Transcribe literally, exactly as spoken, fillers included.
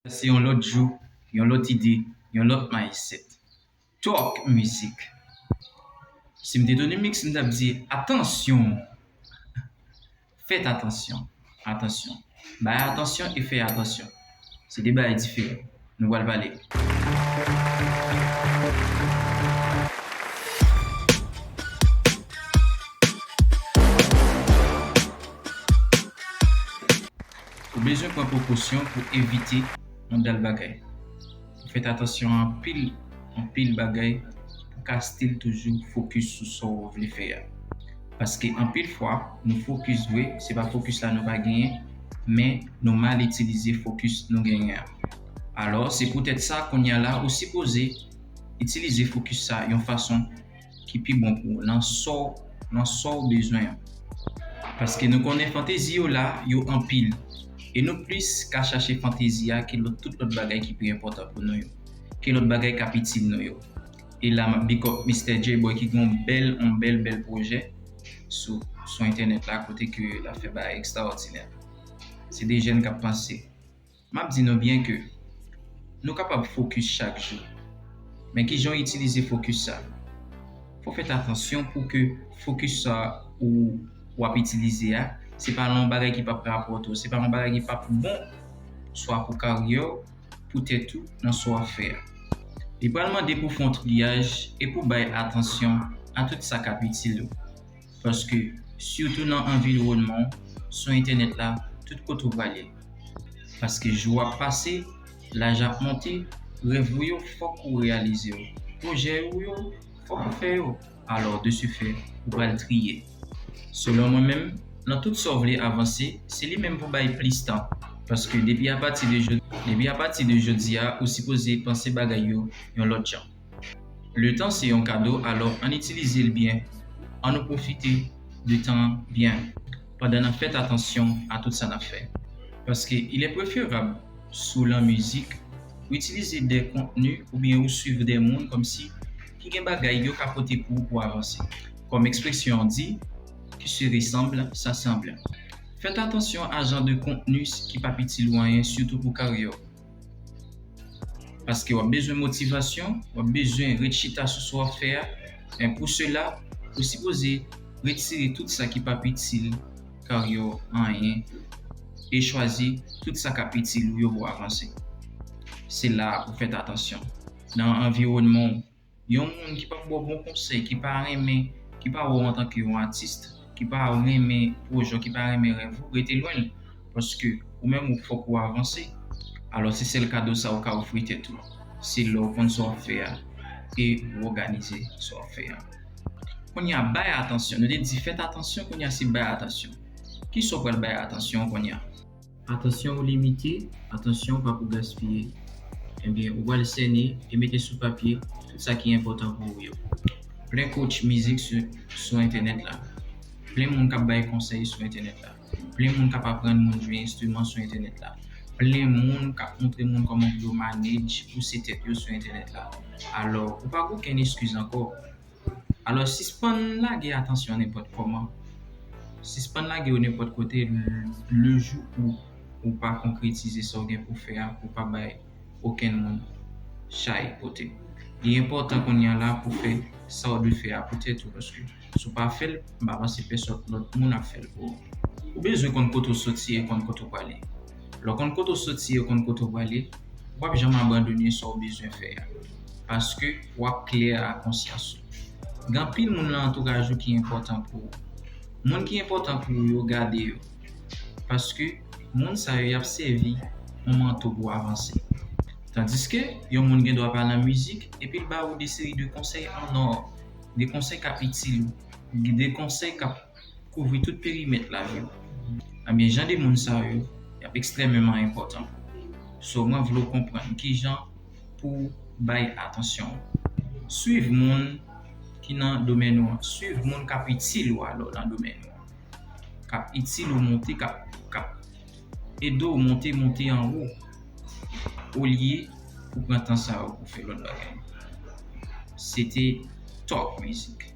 Se yon lòt jou, yon lòt ide, yon lòt mindset. Talk Music. Si m te Tony Mix, m t ap di, atansyon! Fèt atansyon. Atansyon. Bay atansyon e fè atansyon. Se de bagay diferan. Nou pral pale. Ou bezwen pran prekosyon pou evite yon dal bagay. Fèt atansyon a anpil, anpil bagay pou ka still toujou fokis sou sa w vle fè a. Paske anpil fwa, nou fokis vre, se pa fokis la nou pa genyen, men nou mal itilize fokis nou genyen an. Alò, se poutèt sa, kounye a la, ou sipoze itilize fokis sa yon fason ki pi bon pou ou nan sa w, nan sa w bezwen an. Paske nou konnen fantezi yo la, yo anpil. E nou plis ka chache fantezi a ke lòt, tout lòt bagay ki pi enpòtan pou nou yo. Ke lòt bagay k ap itil nou yo. E la, m ap big up Mistè J-Boy ki gen yon bèl, yon bèl, bèl pwojè sou, sou entènèt la, kote ke l ap fè bagay ekstraòdinè. Se de jèn k ap panse. M ap di nou byen ke nou kapab fokis chak jou. Men kijan w itilize fokis sa? Fò w fè atansyon pou ke fokis sa ou w ap itilize a, se pa yon bagay ki p ap rapòte w, se pa yon bagay ki p ap bon, swa pou karyè w, pou tèt ou, nan sa w ap fè a. Li pral mande pou w fè yon triyaj e pou w bay atansyon a tout sa k ap itil ou. Paske, sitou nan anviwònman w, sou entènèt la, tout kote w prale. Paske jou ap pase, laj ap monte, rèv ou yo, fòk ou reyalize yo. Pwojè ou yo, fòk ou fè yo. Alò, de ce fait, ou pral triye. Selon mwen menm, nan tout sa w vle avanse, se li menm pou bay plis tan. Paske depi apati de jodi, depi apati de jodi a, ou sipoze panse bagay yo yon lòt jan. Letan se yon kado, alò ann itilize l byen. Ann nou pwofite de tan an byen pandan n ap fèt atansyon a tout sa n ap fè. Paske il est préférable, si w lan mizik, ou itilize de kontni oubyen ou swiv de moun kòmsi ki gen bagay yo ka pote pou ou pou avanse. Kòm ekspresyon an di, qui se ressemble s'assemble. Fèt atansyon a jan de kontni ki p ap itil ou anyen, sitou pou karyè w. Paske w ap bezwen motivasyon, w ap bezwen ret chita sou sa w ap fè a. Men pou sela, ou sipoze retire tout sa ki p ap itil karyè w anyen e chwazi tout sa k ap itil ou yo pou w avanse. Se la pou w fèt atansyon. Nan anviwònman w, yon moun ki p ap ba w bon konsèy, ki pa renmen, ki pa wè w antanke yon atis, ki pa renmen pwojè w, ki pa renmen rèv ou, rete lwen l. Paske ou menm ou fòk ou avanse. Alò se sèl kado sa ou ka ofri tèt ou. Se lè w konn sa w ap fè a e ou òganize sa w ap fè a. Kounye a, bay atansyon. Nou te di fèt atansyon, kounye a se bay atansyon. Kisa w pral bay atansyon kounye a? Atansyon ou limite, atansyon ou pa pou gaspiye. Ebyen, ou pral sène e mete sou papye tout sa ki enpòtan pou ou yo. Plen coach mizik sou, sou entènèt la. Plen moun k ap bay konsèy sou entènèt la. Plen moun k ap aprann moun jwe enstriman sou entènèt la. Plen moun k ap montre moun kòman pou yo manage, pouse tèt yo sou entènèt la. Alò, ou pa gen okenn eskiz ankò. Alò, sispann lage atansyon nenpòt kòman. Sispann lage yo nenpòt kote, le jou ou ou pa konkretize sa w gen pou fè a, pou w pa bay okenn moun chay pote. Li enpòtan kounye a la pou w fè sa w dwe fè a pou tèt ou, paske si w pa fè l, m pa panse pèsòn lòt moun ap fè l pou ou. Ou bezwen konn kote w soti e konn kote w prale. Lè w konn kote w soti e w konn kote w prale, ou p ap janm abandone sa w bezwen fè a. Paske w ap klè a konsyans ou. Gen anpil moun nan antouraj ou ki enpòtan pou ou. Moun ki enpòtan pou ou yo, gade yo. Paske moun sa yo, y ap sèvi yon manto pou w avanse. Tandiske yon moun gen dwa pa nan mizik, epi l ba ou de seri de konsèy an ò, de konsèy k ap itil ou, de konsèy k ap kouvri tout perimèt lavi w. Ebyen, jan de moun sa yo, y ap ekstrèmeman enpòtan pou ou. So, mwen vle w konprann kijan pou w bay atansyon w. Swiv moun ki nan domèn ou an. Swiv moun k ap itil ou alò nan domèn ou an. K ap itil ou monte, k ap, k ap ede w monte, monte anwo. Olye pou pran tan sa yo pou fè lòt bagay. Se te Talk Music.